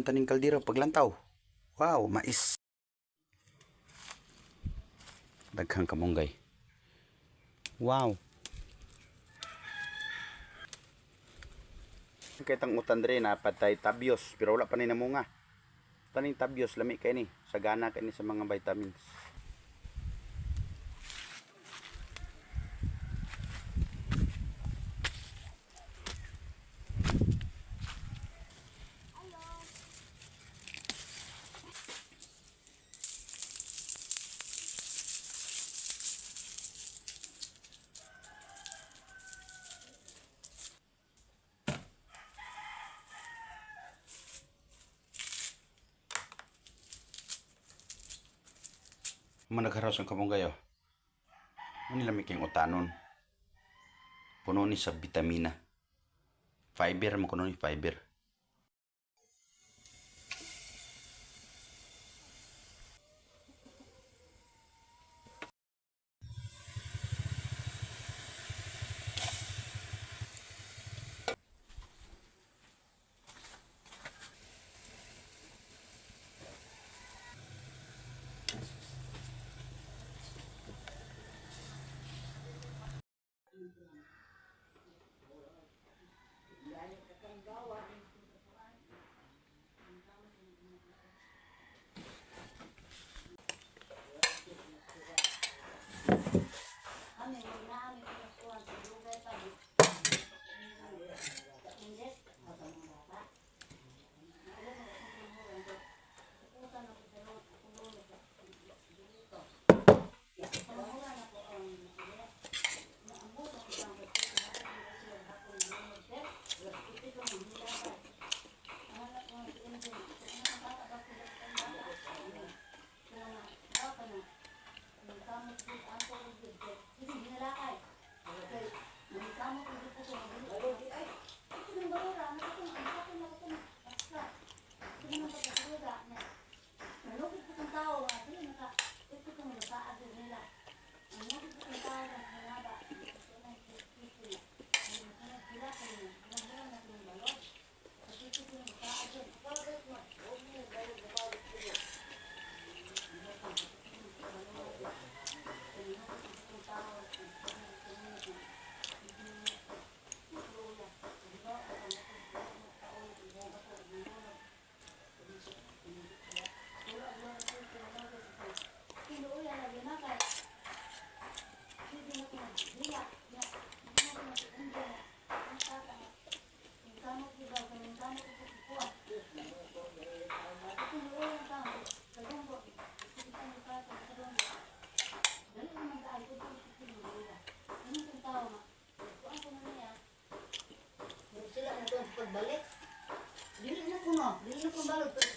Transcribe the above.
Taning kaldero paglantaw. Wow, mais. Daghang kamunggay. Wow. Kay tang utan dre na patay tabyos pero wala pa ni namunga. Taning tabyos lami kay ni, sagana kay ni sa mga vitamins. Managharas ang kamunggay oh. Ano lami kayong utanon? Puno ni sa bitamina. Fiber mo kuno ni fiber. Sila na doon pagbalik. Dili na ko no, dili na ko balot.